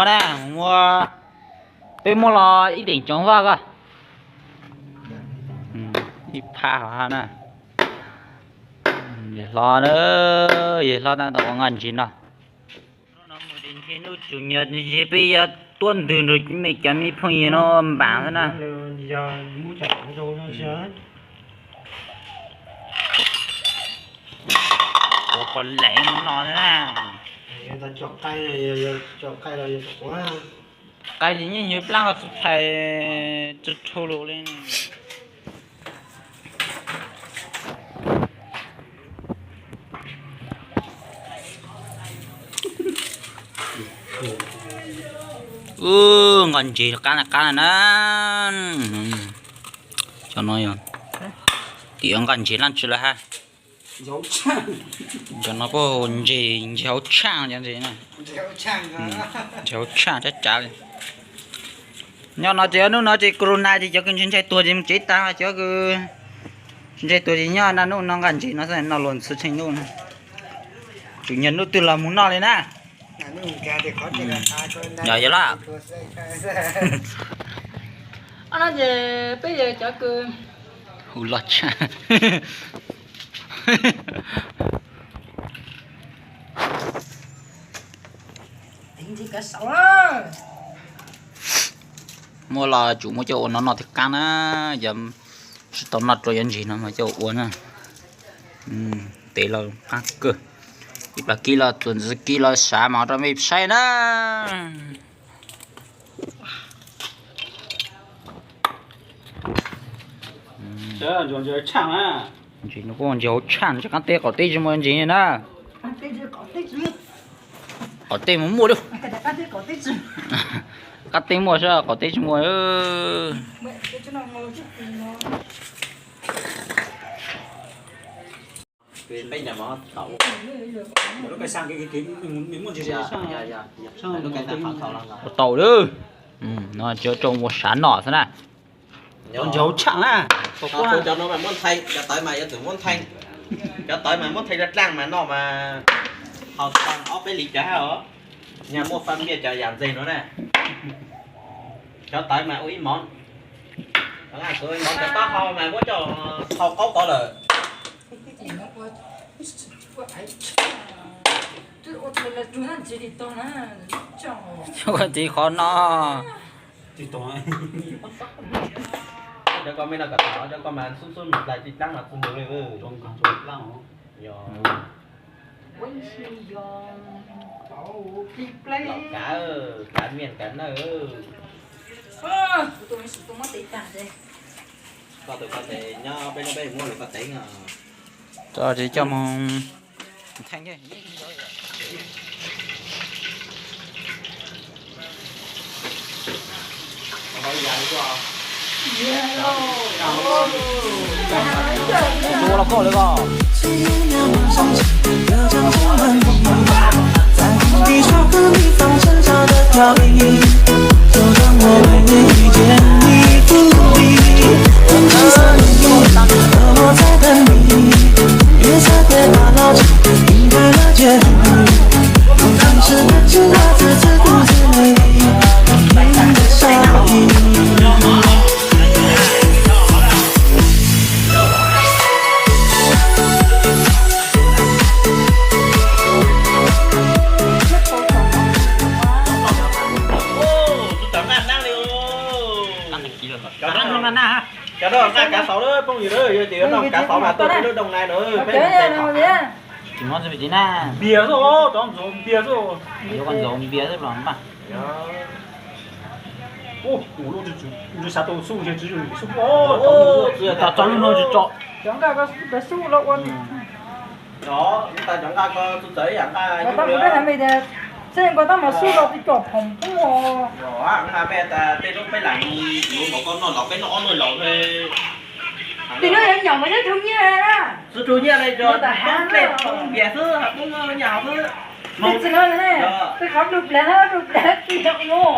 Na, muaj, peb muab los ib teem tsoov vaj ko. Ib phaj hov na. Yawg hlob, yawg hlob tab tom ua nkoj ntsis no. Hnub no mus tim ntshe hnub tsum nyog ntshe peb yuav tuaj ntws nrog me cov me phooj ywg no npaam xwb na. Ua pom leej no na. Qai ces yeej yog plaab txhais txhua lug li. Nkoj ntses qab qab na. Cov no yog tim nkoj ntses laaj tsi lawm hab. Cov no kuj ntses ntses hauv tshaaj cov ntses na. Ntses hauv tshaaj tsab tsav li. Nyob no ces hnub no ces corona ces cov kws ntshai ntshai tuag ces mus tsev tag, cov kws tsis ntshai tuag ces nyob na, hnub no nkoj ntses no xwb, noj luag ntxhw tsheej ntuj na. Tsum nyog hnub twg los mus noj li na. Yog yog lawm. No ces peb yog cov kws hu loj tshaj. Muab los tsum muab coj ua no noj thiaj qaab na. Yog tsis tau noj rau cov ntses no mas coj ua na. Tes los qaab kawg. Ib plag kib los txuas ntxiv kib los sav mas rau mej saib na. Ntses no kuj ntses hauv tshaaj, ntses qaab teb qaum teb tsis muaj ntses na. Qaum teb mus muaj lawm. Qaab teb muaj saib qaum teb tsis muaj. Ua tau lawm. No tsuav rau ua sav noj xwb na. Ntses hauv tshaaj na. Cov no mas muab nthe, cov tawv mas yuav tsum muab nthe. Cov tawv mas muab nthe rau dlaaj mas noj mas haus tau ob peb li cov hab os. Nyag muaj faj miaj cov yam ntxeg no na. Cov tawv mas ua ib mov, ua ib mov, cov taub hau mas muab coj hau qaub tod lawm. Ua tiv qhov no. Cov koj mej noj kom tau, cov koj mas xub xub mus dlais tib dlaab mas txug ntug li. Yog, kav, kav miaj kav nawj. Koj tus koj tes nyob peb nub peb muab lug koj tev os. Tso tsis coj moog theej. Tua los koj lawm os. Cov no nqaj kav xauv lawm phooj ywg, yog tias yuav noj kav xauv mas tuaj peb lub dooj na. Npias xwb, cov ntxuav npias xwb. Yuav koj ntxuav npias xwb los npaj. Tso lub no tso. Cov nqaj ko txawv xwb los ua. Cov nqaj ko txawv ib yam nqaj. Seb nqaj tab mas xub los tsis com phoom pub. Nqaj mej tas tej hnub peb lam mus mov koj noj los peb noj ob noj los. Tej hnub yuav nyom mas xub rug nyiaj na. Xub rug nyiaj le cov npias xwb, poob nyiaj hauv xwb. Tej txiv no ne, tej qhov plug plag na, plug plag tsis yog mus.